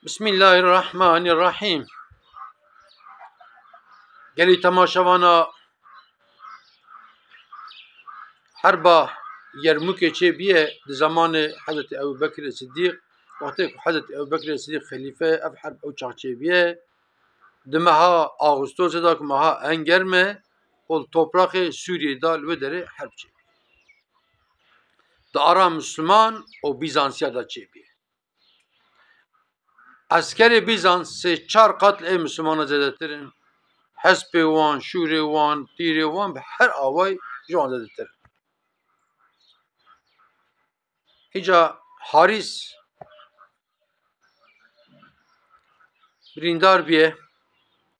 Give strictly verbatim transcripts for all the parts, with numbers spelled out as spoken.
Bismillahirrahmanirrahîm. Gelî temaşevana herba Yermûkê çêbûye di zemanê Hezretî Ebu Bekirê Sidîq, wextê ku Hezretî Ebu Bekirê Sidîq xelîfe, ev herb ew çax çêbûye. Di meha Ağustosê de ku meha en germ e, û li topraqê Sûriyê de li wê derê herb çêbûye. Di ara Misliman û Bîzansiya de çêbûye. Eskerê Bîzans sê çar qat li ê Mislimana zêdetir in. Hespê wan, şûrê wan, tîrê wan bi her awayî ji wan zêdetir in. Îca Harîs birîndar bûye,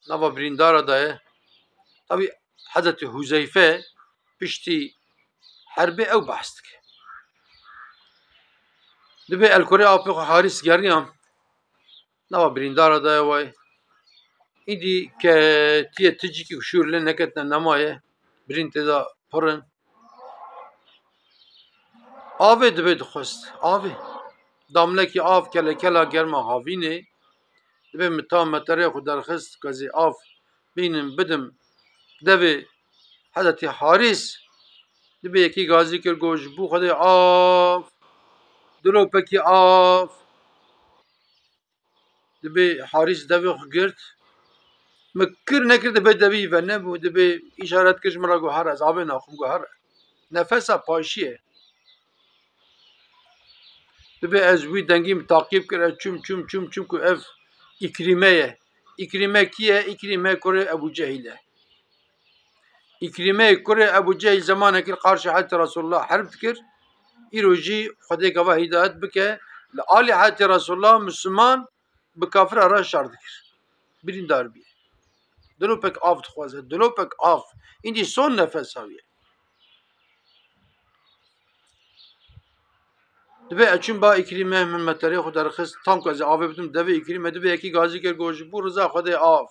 nava birîndara de ye. Tabî Hezretî Huzeyfe piştî herbê ew behs dike. Dibê el kurê apê xwe Harîs geriya, nava birîndara de ye way. Îdî ketiye ticikî ku şûr lê neketine nemaye, birîn tê de pir in. Avê dibê dixwest. Avê. Damlekî av, kelekela germa havînê. Dibê min ta meterê xwe derxist, ku ez ê av bînim, bidim devê Hezretî Harîs. Dibê yekî gazî kir, got, "Ji bo Xwedê av, dilopekî av." Dibê Harîs devê xwe girt. Min kir nekir, dibê devî venebû. Dibê îşaret kir ji min re, got, "Here, ez avê naxwim." Got, "Here." Nefesa paşiyê. Dibê ez wî dengî min taqîb kir, ez çûm, çûm, çûm, çûm ku ev Îkrîme ye. Îkrîme kî ye? Îkrîme kurê Ebû Cehîl e. Îkrîmeyê kurê Ebû Cehîl zemanekî li qarşî Hezretî Resulullah herb dikir. Îro jî Xwedê gava hîdayet bike, li alî Hezretî Resulullah Misliman bi kafira re şer dikir. Birîndar bîye. Dilopek av dixwaze, dilopek av. Îndî son nefes hawiye. Dibê ez çûm ba Îkrîme, min meterê xwe derxist, tam ku ez ê avê bidim devê Îkrîme, dibê yekî gazî kir, got, "Ji bo riza Xwedê av."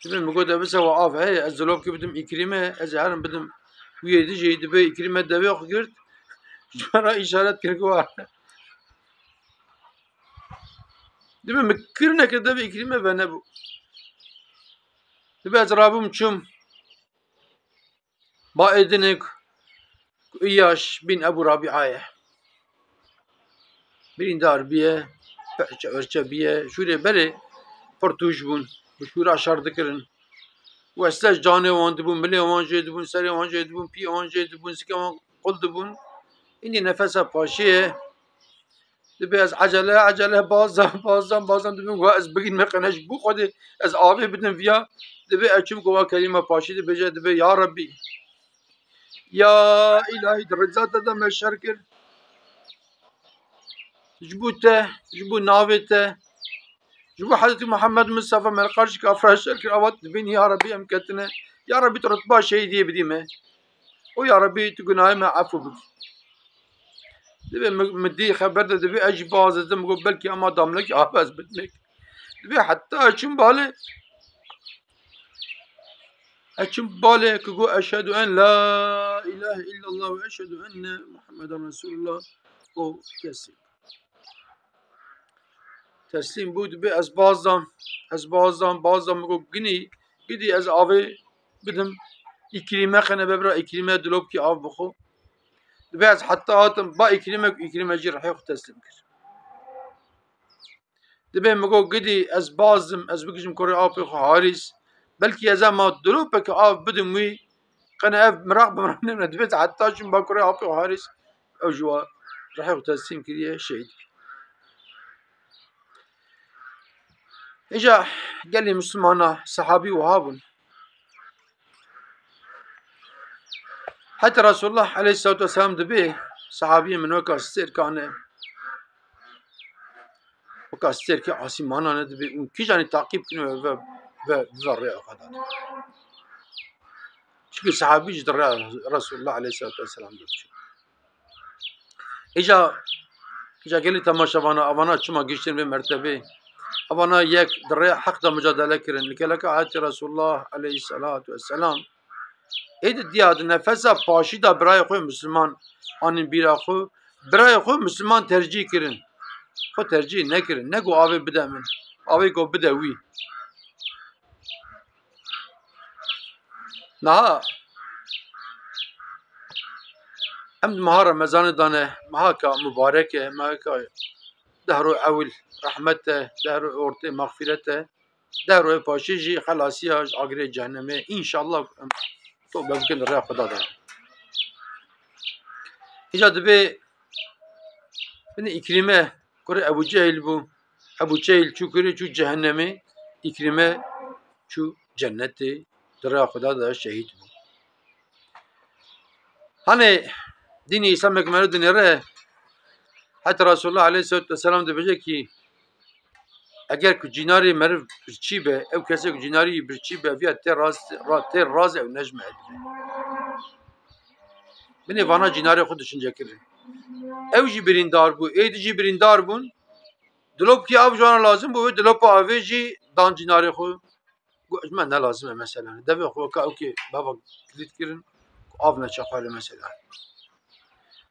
Dibê min got, "De wisa we av heye, ez dilopkî bidim Îkrîme, ez ê herim bidim wî yê dijî." Dibê Îkrîme devê xwe girt, ji me re îşaret kir, got, "Were." Dibê min kir nekir devê Îkrîme venebû. Dibê ez rabûm çûm. Ba êdinê ku, ku Îyaş bin Ebû Rabîa ye. Birîndar bîye, perçe werçe bîye, şûrê berê pir tûj bûn, bi şûra şer dikirin. Weste ji canê wan dibûn, milê wan jê dibûn, serê wan jê dibûn, piyê wan jê dibûn, zikê wan qul dibûn. Îndî nefesa paşê ye. Dibê ez ecele, ecele, bazan, bazan, bazan dibim, wa ez bigînime qene ji bo Xwedê, ez avê bidim viya. Dibê ez çûm ku wa kelîma paşî dibêje, dibê, "Ya Rebbî, ya Îlahî, di rêza te de me şer kir. Ji bo te, ji bo navê te, ji bo Hezretî Muhammed Mistefa me li qarşî kafira şer kir, ava dibînî, ya Rebbî, em ketine. Ya Rebbî, tu ritba şehîdiyê bidî me. Û ya Rebbî, tu gunahê me efû bikî." Dibê min, min dî xeber de, dibê ez jî baz didim, got, "Belkî ema damlekî av ez bidimê." Dibê heta ez çûm balê, ez çûm balê ku got, "Eşhedû en la îlahe illallah ve eşhedû enne Muhammeden Resulullah." Û teslim. Teslim bû, dibê ez baz dam, ez baz dam, baz dam, min got, "Ginî, gidî ez avê bidim Îkrîme, qene be bira Îkrîme dilopkî av bixwe." Dibê ez heta hatim ba Îkrîme, ku Îkrîme jî rihê xwe teslim kir. Dibê min got, "Gidî ez baz dim, ez bigihîjim kurê apê xwe Harîs. Belkî ez ema dilopeke av bidim wî, qene ev miraq bi min re nemine." Dibê ez heta çûm ba kurê apê xwe Harîs, ew ji wa rihê xwe teslîm kiriye, şehîd bî. Îja gelê Mislimana, sehabî wiha bûn. Heta Resulullah aleyhissalatu vesselam dibê, sehabiyê min weka stêrkan e, weka stêrkê asîmanan e, dibê û kîjanî taqîb kirin ve, ve, ve, ve rêya xwe de. Çimkî sehabî jî di rêya Resulullah aleyhissalatu vesselam de diçûn. Îja, îja gelî temaşevana, avana çima gihiştin vê mertebê? Avana yek di rêya heq de mucadele kirin. Li keleka Hezretî Resulullah aleyhissalatu vesselam, ê di diya di nefesa paşî de birayê xwe Misliman anîn bîra xwe, birayê xwe Misliman tercîh kirin. xwe tercîh nekirin. Ne ku avê bide min, avê ku bide wî. Niha em di meha Remezanê de ne, mehaka mubarek e, mehaka dehro ewil rehmet e, dehro ortê mexfîret e, dehroyê paşê jî xelasiya ji agirê cehennemê. Înşallah em tobe bikin rêya Xweda de. Îca dibê binê Îkrîme kurê Ebû Cehîl bû. Ebû Cehîl çû kurê çû cehennemê, Îkrîme çû cennetê, di rêya Xweda de şehîd bû. Hanê dînê Îslamê ku meriv dinêre, heta Resulullah aleyhissalatu vesselam dibêje ki, eger ku cînarê meriv birçî be, ew kesê ku cînarî birçî be, viya tê rast, ra-, tê raz ew nejme dibe. Binê vana cînarê xwe düşünce kirin. Ew jî birîndar bû, êdî jî birîndar bûn. Dilopkî av ji wan re lazim bû, wê dilopa avê jî dan cînarê xwe. Got, ji me ne lazim e mesela. Devê xwe ka ew kê bava kilît kirin, ku av neçe xwe li mesela.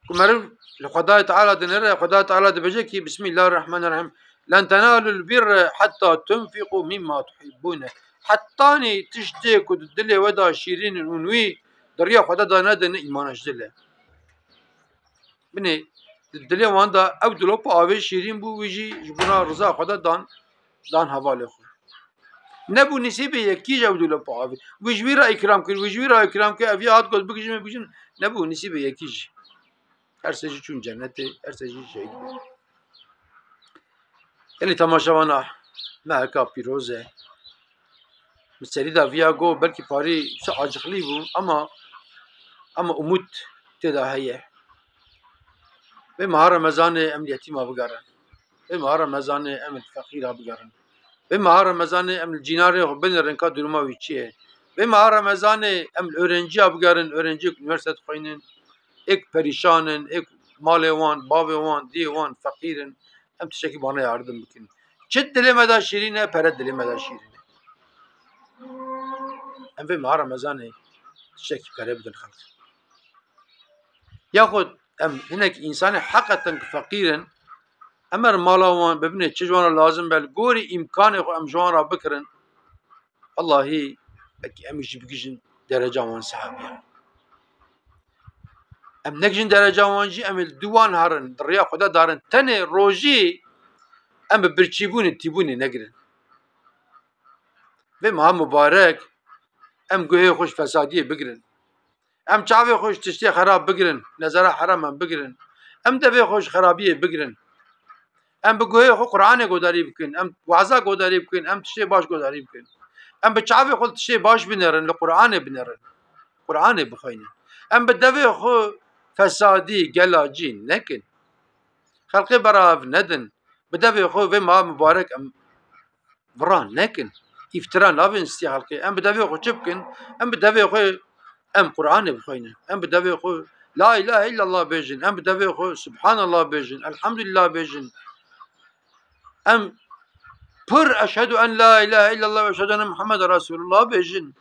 Ku meriv li Xwedayê Teala dinêre, Xwedayê Teala dibêje ki, Bismillahirrahmanirrahim. "Len tenalul birre hatta tunfiqu mimma tuhibbune." Hetanî tiştê ku di dilê we de şîrîn in û wî di riya Xweda de nedin, îmana ji dil e. Binê, di dilê wan de ew dilopa avê şîrîn bû, wî jî ji bona riza Xweda dan, dan hevalê xwe. Nebû nisîbê yekî ji ew dilopa avê. Wî ji wî re îkram kir, wî ji wî re îkram kir, ev ya hat got bigijin, bigijin. Nebû nisîbê yekî jî. Her sê jî çûn cennetê, her sê jî şehîd bûn. Gelî temaşevana meheka pîroz e. Min serî da viya got, belkî parî çi acixlî bû, ama, ama umut tê de heye. Vê meha Remezanê em li yetîma bigerin. Vê meha Remezanê em li feqîra bigerin. Vê meha Remezanê em li cînarê xwe binêrin ka duruma wî çi ye. Vê meha Remezanê em li öğrenciya bigerin, öğrenciyê ku üniversite dixwînin, êk perîşan in, êk malê wan, bavê wan, diyê wan feqîr in. Em tiştekî bana yardim bikin. Çi dilê me de şîrîn e, pere dilê me de şîrîn e. Em vê meha Remezanê tiştekî pere bidin xelk. Yaxud em hinek însanê heqeten ku feqîr in, em her mala wan bibinê çi ji wan re lazim be, li gorî îmkanê xwe em ji wan re bikirin. Wellahî, belkî em jî bigihîjin dereca wan sehabiyan. Em negihîjin dereca wan jî, em ê li dû wan herin, di rêya Xweda darin. Tenê rojî em bi birçîbûnê, tîbûnê negirin. Vê meha mubarek em guhê xwe ji fesadiyê bigirin. Em çavê xwe ji tiştê xerab bigirin, nezera heram em bigirin. Em devê xwe ji xerabiyê bigirin. Em bi guhê xwe Qur'anê godarî bikin, em waza godarî bikin, em tiştê baş godarî bikin. Em bi çavê xwe li tiştê baş binêrin, li Qur'anê binêrin. Qur'anê bixwînin. Em bi devê xwe fesadî, gelacî nekin. Xelkê berav nedin. Bi devê xwe vê meha mubarek em viran nekin. Îftira nabin stî xelkê. Em bi devê xwe çi bikin? Em bi devê xwe em Qur'anê bixwînin. Em bi devê xwe La ilahe illallah bêjin. Em bi devê xwe Subhanallah bêjin. Elhamdulillah bêjin. Em pir eşhedü en la ilahe illallah ve eşhedü enne Muhammeden Resulullah bêjin.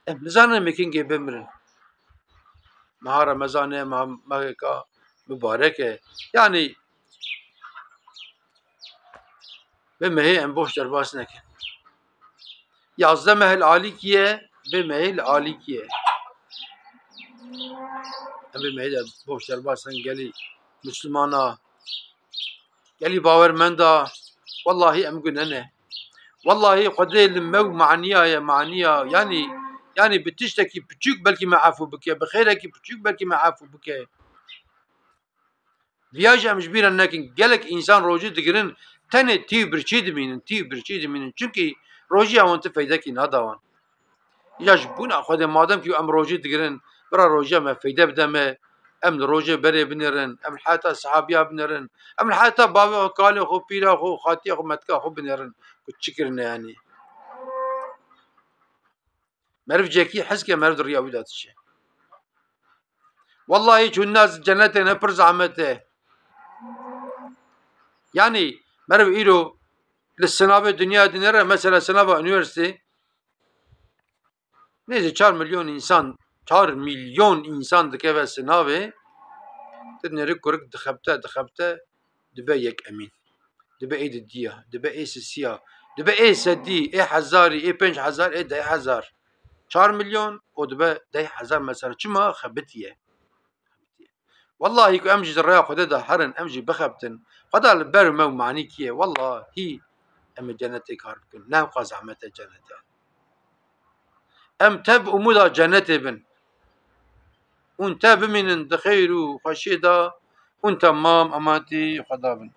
Em nizanin em ê kengê bimirin. Meha Remezanê, meha, meheka mubarek e. Yanî, vê mehê em boş derbas nekin. Yazdeh meh li alîkî ye, vê mehê li alîkî ye. Em vê mehê de boş derbas nekin, gelî Mislimana, gelî bawermenda, wellahî em gune ne. Wellahî Xwedê li me û maniya ye, maniya. Yanî, yanî bi tiştekî piçûk belkî me efû bike, bi xêrekî piçûk belkî me efû bike. Viya jî em ji bîr re nekin. Gelek însan rojî digirin, tenê tî û birçî dimînin, tî û birçî dimînin. Çunkî rojiya wan ti feydekî nada wan. Ya ji bona Xwedê, madem ku em rojî digirin, bira rojiya me feyde bide me, em li rojê berê binêrin, em li heta sehabiya binêrin, em li heta bavê xwe, kalê xwe, pîra xwe, xatiya xwe, metka xwe binêrin ku çi kirine yanî. Meriv cekî hez ke meriv di riya wî de diçe. Wellahî çûna cennetê ne pir zehmet e. Yanî meriv îro li sinavê dinya dinêre, mesela sinava unîversîtê, nêzî çar milyon însan, çar milyon însan dikeve sinavê, tu dinêrî kurik dixebite, dixebite, dibe yek emîn. Dibe ê didiya, dibe ê sisiya, dibe ê sedî, ê hezarî, ê pênc hezar, ê deh hezar. Çar milyon û dibe deh hezar mesela. Çima? Xebitiye. Wellahî ku em jî di rêya Xwedê de herin, em jî bixebitin. Xweda li ber me û manî kiye. Wellahî em ê cenetê kar bikin. Ne weka zehmet e cenete. Em tev umûda cenetê bin. Hûn te bimînin di xêr û xweşiyê de, hûn temam emanetî Xweda bin.